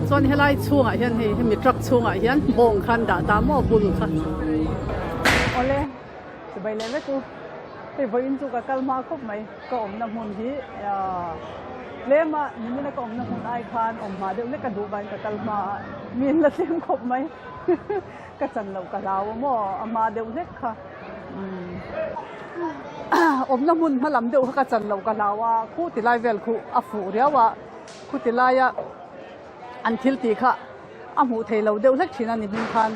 chuan helai chhungah hian hei hemi truck chhungah hian bawng kha an dah ta maw bul kha. Awle chibai leh vek u hei vawiin chu ka kal hma khawp mai ka awmna hmun hi ahh tlem a nimina ka awmna hmun ai khan awm hma deuh hlek ka duh vangin ka kal hma a mi an la tlem khawp mai ka chan loh ka hlau a maw a hma deuh hlek kha umm awmna hmun hma lam deuh kha ka chan loh ka hlau a khu ti lai vel khuh a fuh riau a. Khuti laia an thil tih kha a hmuh theih loh deuh hlek thin a ni hming khan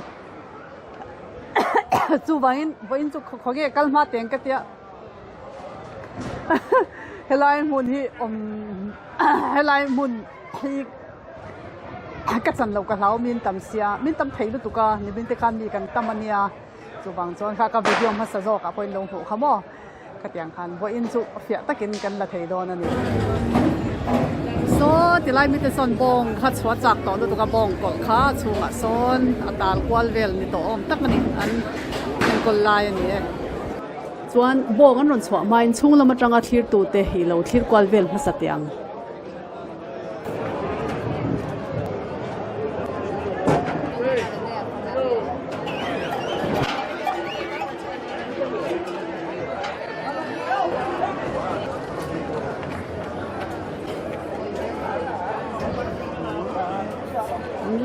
chuvangin vawiin chu khawnge kal hma teng ka tia helai hmun hi awm helai hmun hi ka chan loh ka hlau min tam sia min tam thei lutuk a nimin te khan mi kan tam a nia chuvang chuan kha ka video hmasa zawk ah pawhin lo hmuh kha maw. Khatiang khan vawiin chu fiah takin kan la thei dawn a ni. Saw tilai mite sawn bawng kha chhuah chak tawh lutuk a, bawng kawlh kha chhungah sawn a tal kual vel ni tawh awm tak a ni, an enkawl lai a ni e. Chuan bawng an rawn chhuah hmain chhung lam atanga thlirtute hi lo thlir kual vel hmasa teh ang.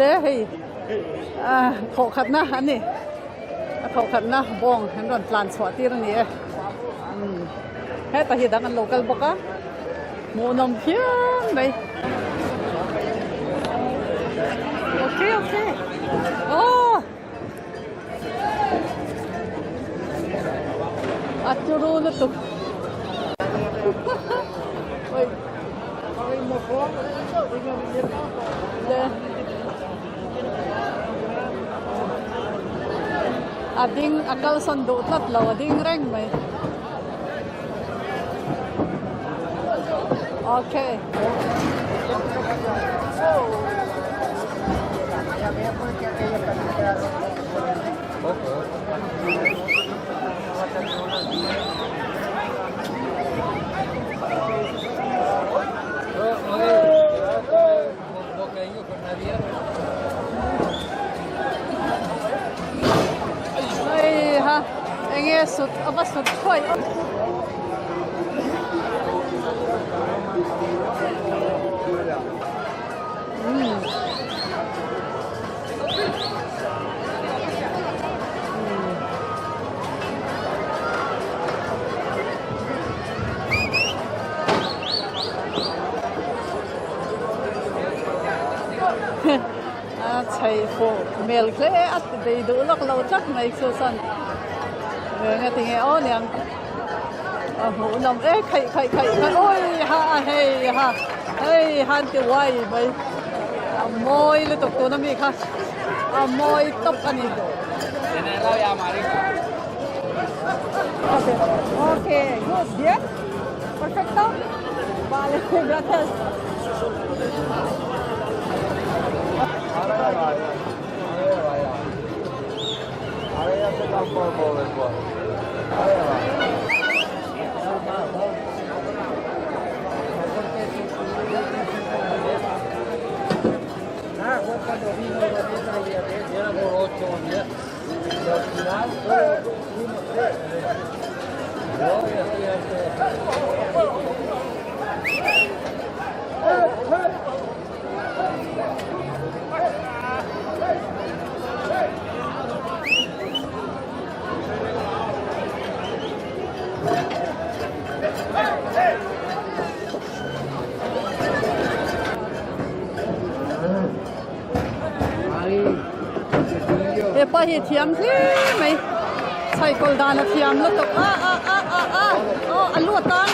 Le hei ah thawh khatna a ni a thawh khatna bawng an rawn tlan chhuah tir a ni e umm heta hi dang an lo kal bawk a hmuhnawm phian mai okay okay aw. A turu lutuk a ding a kalsawn duh tlat lo a ding reng mai okay. Hei ha enge sut a va sut thuai awm. A chhei fuh hmel hle a ti bei duh lawk lo tlat mai chu chuan eng a ti nge aw niang a hmuh nawm e khaih khaih khaih khaih awi ha hei ha hei han ti uai mai a mawi lutuk tuna mi kha a mawi tawp a ni. Okay, good, bien, perfecto, vale, gracias. Hepa hi thiam hle mai chhaikawl dan a thiam lutuk a a a a a aw a lu atang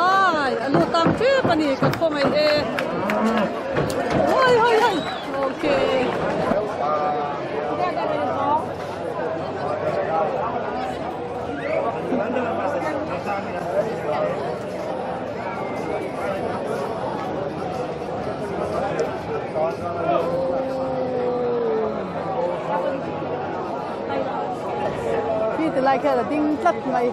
ai a lu atang tep a ni ka khawngaih e hawi hawi hawi okay. Khi ti lai khian a ding tlat mai.